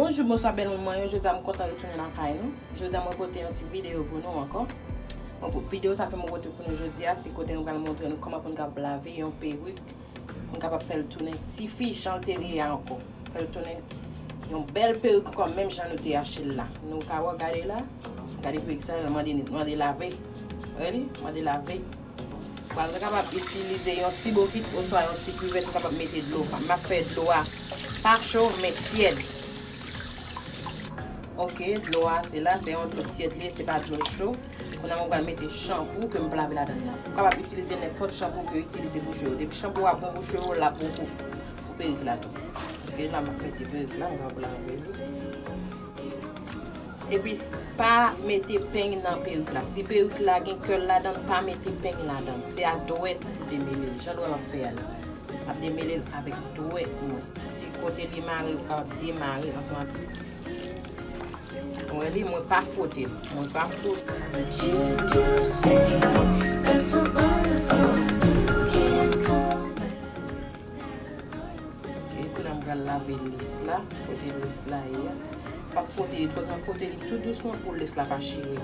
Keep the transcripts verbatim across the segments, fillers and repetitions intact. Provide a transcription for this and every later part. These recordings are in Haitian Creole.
Bonjou, bonswa bèl moun mwen yo. Jodi a m kontan retounen lakay nou. Jodi a mwen pote yon ti videyo pou nou ankò. Bon, pou videyo sa ke mwen pote pou nou jodi a, se kote mwen pral montre nou kòman pou nou kapab lave yon perik, pou nou kapab fè l tounen tifi jan l te ye a ankò. Fè l tounen yon bèl perik ankò, menm jan nou te achte l la. Nou ka wè, gade la, gade perik sa, l mande, mande lave. Ready? Mande lave. Pral kapab itilize yon ti bokit oswa yon ti kivèt, ou kapab mete dlo. M ap fè dlo a pa cho, men tyèd. Ok, dlo a se la, se yon dlo tyèd li ye, se pa dlo cho. Kounye a mwen pral mete chanpou ke m pral lave ladan l la. Ou kapab itilize nenpòt chanpou ke w itilize pou cheve w. Depi chanpou a bon pou cheve w, l ap bon pou, pou perik la tou. Ok, la m ap mete perik la, m pral lave li. Epi, pa mete peny nan perik la. Si perik la gen kèl ladan l, pa mete peny ladan l. Se ak dwèt ou demele l. Jan nou wè m ap fè a la. M ap demele l avèk dwèt mwen. Si kote li mare, ou kapab demare ansanm ak. Ou wè li, mwen pa fwote l. Mwen pa fwote. Ok, kounye a m pral lave lès la, kote lès la ye a. M ap fwote li, fòk mwen fwote li tou dousman pou lès la pa chire.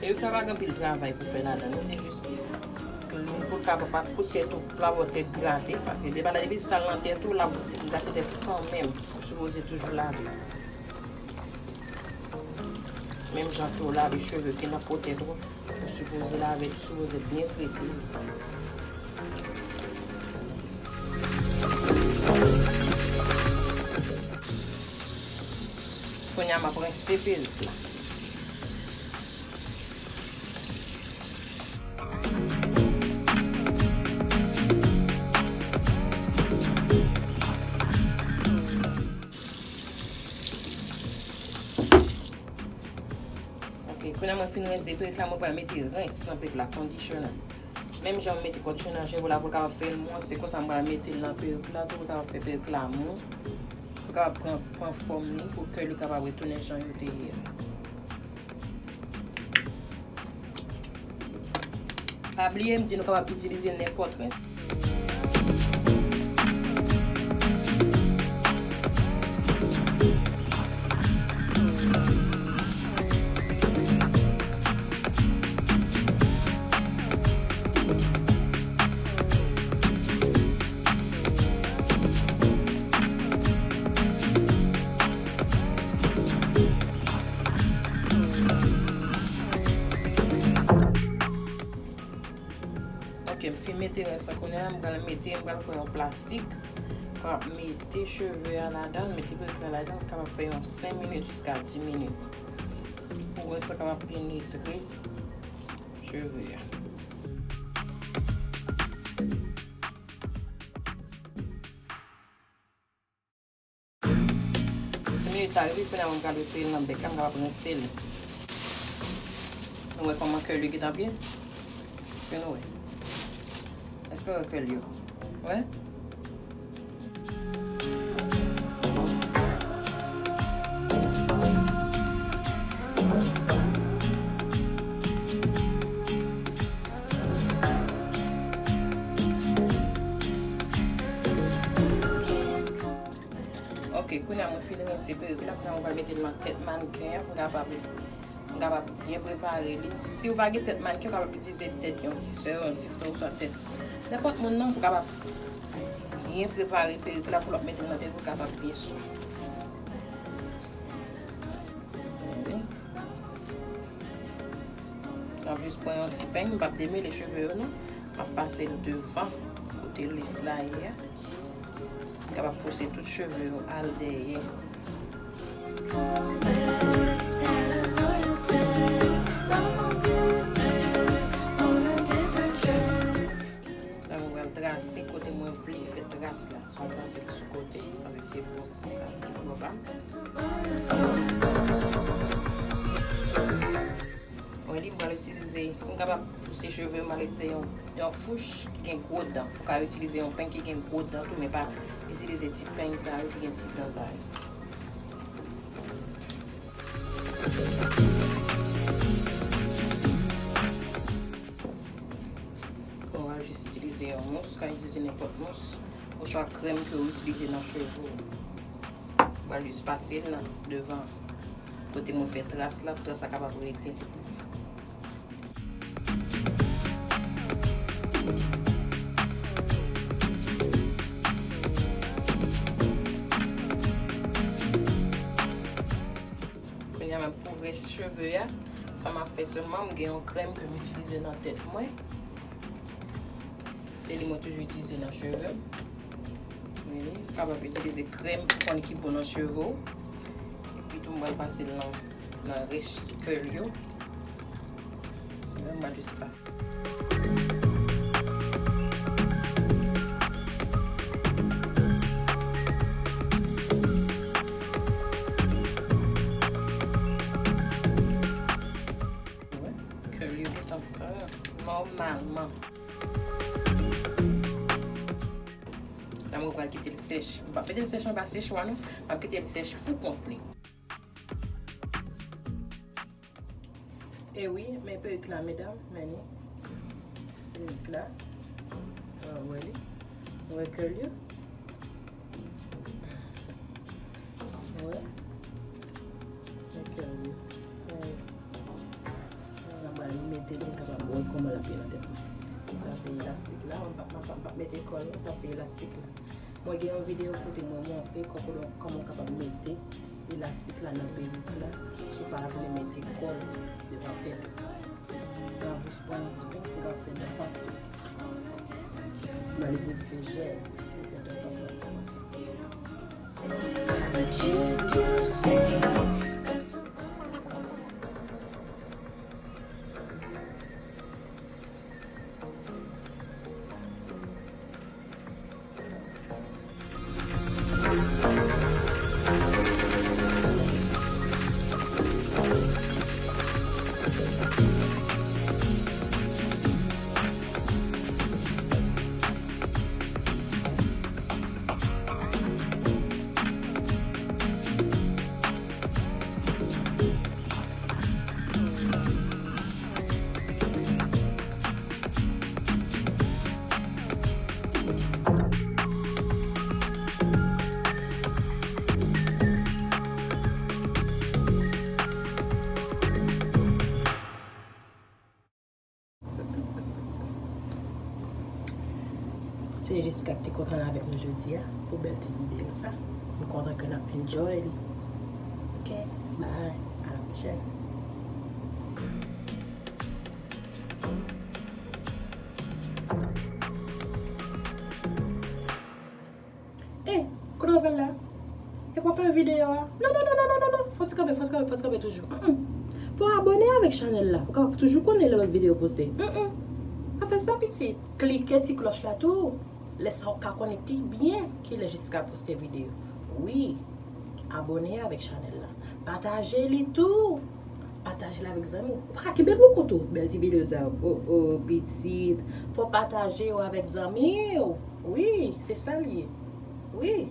E yo ka pa gen anpil travay pou fè ladan, men se jis pou l ka pa, pa pou tèt ou, pou l pa ba w tèt grate, paske depi la, depi sal nan tèt ou, l ap grate tèt ou kanmenm. Ou sipoze toujou lave. Menm jan ke w lave cheve ki nan po tèt ou, ou sipoze lave, ou sipoze byen trete. Kounye a, m ap rense perik la. Ok, kounye a mwen fin rense perik la, mwen pral mete rens nan perik la, conditioner. Menm jan m mete conditioner nan cheve w la pou l kapab fè l mou, se konsa m pral mete l nan perik la tou, pou l kapab fè perik la mou. Pou l kapab pran, pran fòm li, pou ke li kapab retounen jan yo te ye a. Pa bliye, m di nou kapab itilize nenpòt rens. Ok, m fin mete rès la kounye a, m pral mete, m pral pran yon plastik, m ap mete cheve a ladan, mete perik la ladan, kapab fè yon senk minit jiska dis minit. Pou rès la kapab penetre cheve a. Senk minit la rive, kounye a mwen pral retire l nan bèk la, m kapab rense li. Nou wè kòman kè li gentan byen? Èske nou wè? Èske w wè kè li yo? Wè? Ok, kounye a mwen fin rense perik la, kounye a mwen pral mete l nan tèt mannequin an, pou kapab, pou kapab byen prepare li. Si w pa gen tèt mannequin, ou kapab itilize tèt yon ti sè, yon ti frè, oswa tèt nenpòt moun nan, pou kapab byen prepare perik la, pou l ap mete l nan tèt, pou kapab byen swa. M ap jis pran yon ti peny, m p ap demele cheve yo non. M ap pase l devan, kote lès la ye a. Kapab pouse tout cheve yo al dèyè. La, mwen pral trase kote mwen vle fè tras la. Sa, mwen pase l sou kote, paske se bò sa ki bò pa m. Mwen li, m pral itilize, m kapab pouse cheve, m pral itilize yon, yon fouch ki gen gwo dan. Ou ka itilize yon peny ki gen gwo dan tou, men pa itilize ti peny sa yo ki gen ti dan sa yo. Ou va jis itilize yon mous, ka itilize nenpòt mous, oswa krèm ke w itilize nan cheve w. Ou va jis pase l nan devan kote mwen fè tras la, pou tras la kapab rete. Kounye a menm pou rès cheve a, sa m ap fè sèlman, m gen yon krèm ke m itilize nan tèt mwen. Se li mwen toujou itilize nan cheve m. Wi, ou kapab itilize krèm pou konn ki bon nan cheve w. Epi tou m pral pase l nan, nan rès curl yo. Mwen m pral jis pase. Curl yo gentan pran nòmalman. La mwen pral kite l sèch. M p ap mete l sèch anba sechwa non. M ap kite l sèch pou kont li. E wi, men perik la, medam, men li. Perik la. Ou wè li? Ou wè curl yo? Ou wè? Wè curl yo. Wè. Anba li mete li, m kapab wè kòman l ap ye nan tèt mwen. E sa se elastik la, m p ap, m p ap, m p ap mete kòl non, sa se elastik la. Mwen gen yon videyo kote mwen montre kòman, kòman w kapab mete elastik la nan perik la, si w pa vle mete kòl devan tèt ou. M ap jis pran yon ti pent pou m ap fè nan fas yo. M analize l se jèl. M fè nan fas la kòmanse. Se Jessica ki te kontan avèk nou jodi a pou bèl ti videyo sa. M kontan ke n ap enjoy li. Ok, bye, a la pwochèn. E, kote w pral la? E pou w fè videyo a? Non, non, non, non, non, non, non. Fò w ti kanpe, fò w ti kanpe, fò w ti kanpe toujou. Mm, mm. Fò w abòne avèk chanèl la. Pou w kapab toujou konnen lè lòt videyo poste. Mm, mm. Pa fè sa, pitit. Klike ti klòch la tou. Lè sa w ka konnen pi byen kilè Jessica poste videyo. Wi. Abòne avèk chanèl la. Pataje li tou. Pataje l avèk zanmi w. Ou pa ka kenbe l pou kont ou. Bèl ti videyo sa yo. O, o, pitit. Fò w pataje yo avèk zanmi w. Wi, se sa l ye. Wi.